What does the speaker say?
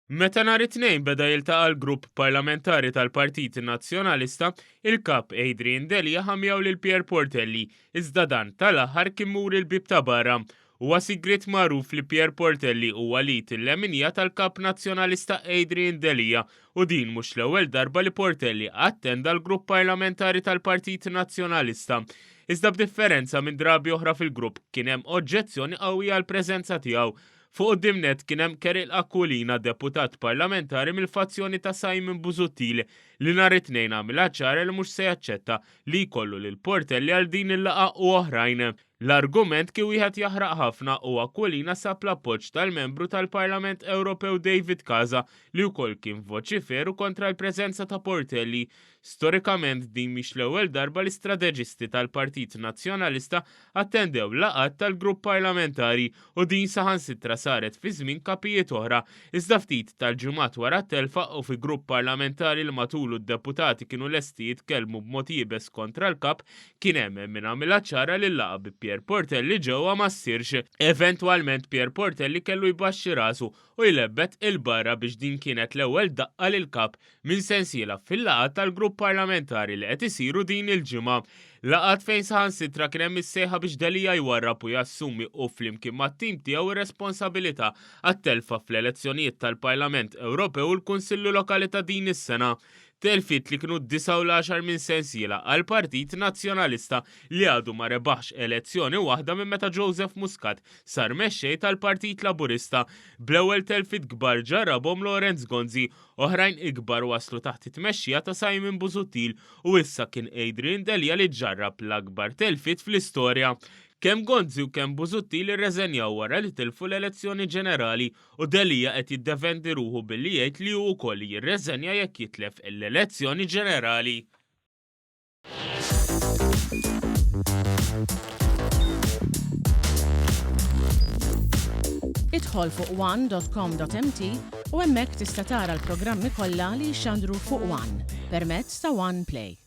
Meta nhar it-Tnejn beda jiltaqa' l-grupp parlamentari tal-Partit Nazzjonalista, il-Kap Adrian Delia ħa miegħu lil Pierre Portelli, iżda dan tal-aħħar kien muri l-bieb ta' barra. Huwa sigriet magħruf li Pierre Portelli huwa l-id il-leminija tal-Kap Nazzjonalista Adrian Delia u din mhux l-ewwel darba li Portelli attenda l-grupp parlamentari tal-Partit Nazzjonalista. Iżda b'differenza minn drabi oħra fil-grupp kien hemm oġġezzjoni qawwija għall-preżenza tiegħu. Fuq quddiem nett kien hemm Keril Aquilina, deputat parlamentari mill-fazzjoni ta' Simon Busuttil, li nhar it-Tnejn għamilha ċara li mhux se jaċċetta li jkollu lil Portelli għal din il-laqgħa u oħrajn. L-argument kien wieħed jaħraq ħafna u Aquilina sab l-appoġġ tal-membru tal-Parlament Ewropew David Casa li wkoll kien voċiferu kontra l-preżenza ta' Portelli. Storikament din mhix l-ewwel darba li strateġisti tal-Partit Nazzjonalista attendew laqgħat tal-grupp parlamentari u din saħansitra saret fi żmien kapijiet oħra. Iżda ftit tal-ġimgħat wara t-telfa u fi grupp parlamentari li matulu d-deputati kienu lesti jitkellmu b'mod iebes kontra l-kap, kien hemm min għamilha ċara li l-laqgħa bi Pierre Portelli ġewwa ma ssirx. Eventwalment Pierre Portelli kellu jbaxxi rasu u jlebbet 'il barra biex din kienet l-ewwel daqqa lill-Kap minn sensiela fil-laqgħat tal-grupp parlamentari li qed isiru din il-ġimgħa. Laqgħat fejn saħansitra kien hemm is-sejħa biex Delia jwarrab u jassumi hu flimkien mat-tim tiegħu r-responsabilità għat-telfa fl-elezzjonijiet tal-Parlament Ewropew u l-Kunsilli Lokali ta' din is-sena. Telfiet li kienu d-disa' u l-għaxar minn sensiela għall-Partit Nazzjonalista li għadu ma rebaħx elezzjoni waħda minn meta Joseph Muscat sar mexxej tal-Partit Laburista. Bl-ewwel telfiet kbar ġarrabhom Lawrence Gonzi, oħrajn ikbar waslu taħt it-tmexxija ta' Simon Busuttil u issa kien Adrian Delia li ġarrab l-akbar telfiet fl-istorja. Kemm Gonzi u kemm Busuttil irreżenjaw wara li tilfu l-elezzjoni ġenerali U Delia qed jiddefendi ruħu billi jgħid li hu wkoll jirreżenja jekk jitlef l-elezzjoni ġenerali. Idħol fuq one.com.mt u hemmhekk tista' tara l-programmi kollha li jixxandru fuq One permezz ta' One Play.